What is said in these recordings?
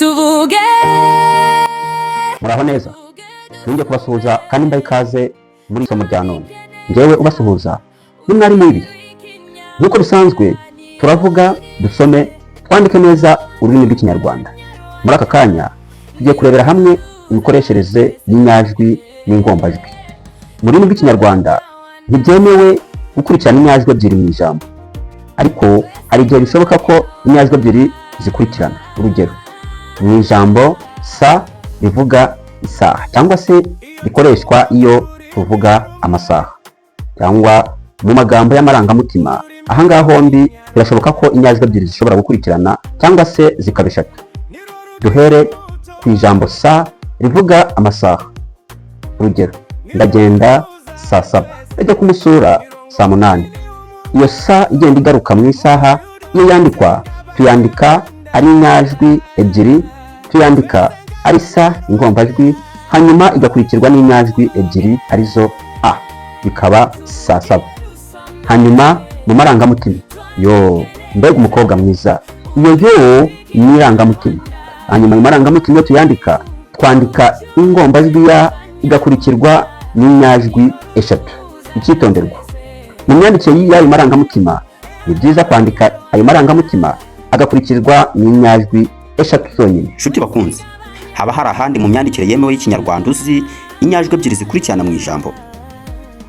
Tuvuge. Muraho neza. Nongeye kubasuhuza kandi mbaha ikaze muri isomo rya none. Njyewe ubasuhuza ni mwarimu w'ibihe. Nk'uko bisanzwe, turavuga, dusome, twandike neza ururimi rw'Ikinyarwanda. Muri aka kanya tugiye kurebera hamwe imikoreshereze y'inyajwi n'ingombajwi. Mu rurimi rw'Ikinyarwanda ntibyemewe gukurikirana inyajwi ebyiri mu ijambo, ariko hari igihe bishoboka ko inyajwi ebyiri zikurikirana. Urugero, mu ijambo "sa" rivuga isaha cyangwa se rikoreshwa iyo tuvuga amasaha, cyangwa mu magambo y'amarangamutima. Ahangaha hombi birashoboka ko inyajwi ebyiri zishobora gukurikirana cyangwa se zikaba eshatu. Duhere ku ijambo "sa" rivuga amasaha. Urugero, ndagenda saa 7, ndajya kumusura saa 8. Iyo sa igenda igaruka mu isaha, iyo yandikwa tuyandika ari inyajwi ebyiri, tuyandika ari sa ingombajwi, hanyuma igakurikirwa n'inyajwi ebyiri arizo a, bikaba saa 7. Hanyuma mu marangamutima, "Yo, mbega umukobwa mwiza!" Iyo "yo" ni irangamutima. Hanyuma mu marangamutima iyo tuyandika, twandika ingombajwi ya igakurikirwa n'inyajwi eshatu. Icyitonderwa: mu myandikire y'ayo marangamutima, ni byiza kwandika ayo marangamutima agakurikirwa n'inyajwi eshatu zonyine. Nshuti bakunzi, haba hari ahandi mu myandikire yemewe y'Ikinyarwanda uzi inyajwi ebyiri zikurikirana mu ijambo?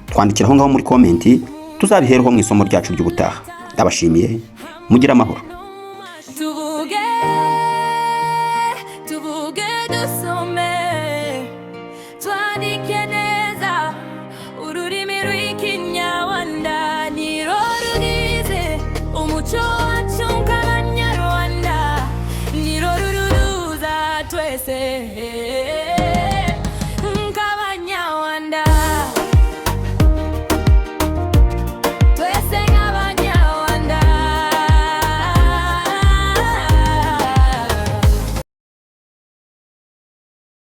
Twandikira aho ngaho muri comment, tuzabihereho mu isomo ryacu ry'ubutaha. Ndabashimiye, mugire amahoro. Tuvuge, tuvuge, dusome, twandike neza ururimi rw'Ikinyarwanda. Nirwo rugize umuco wacu nk'Abanyarwanda, nirwo ruduhuza twese.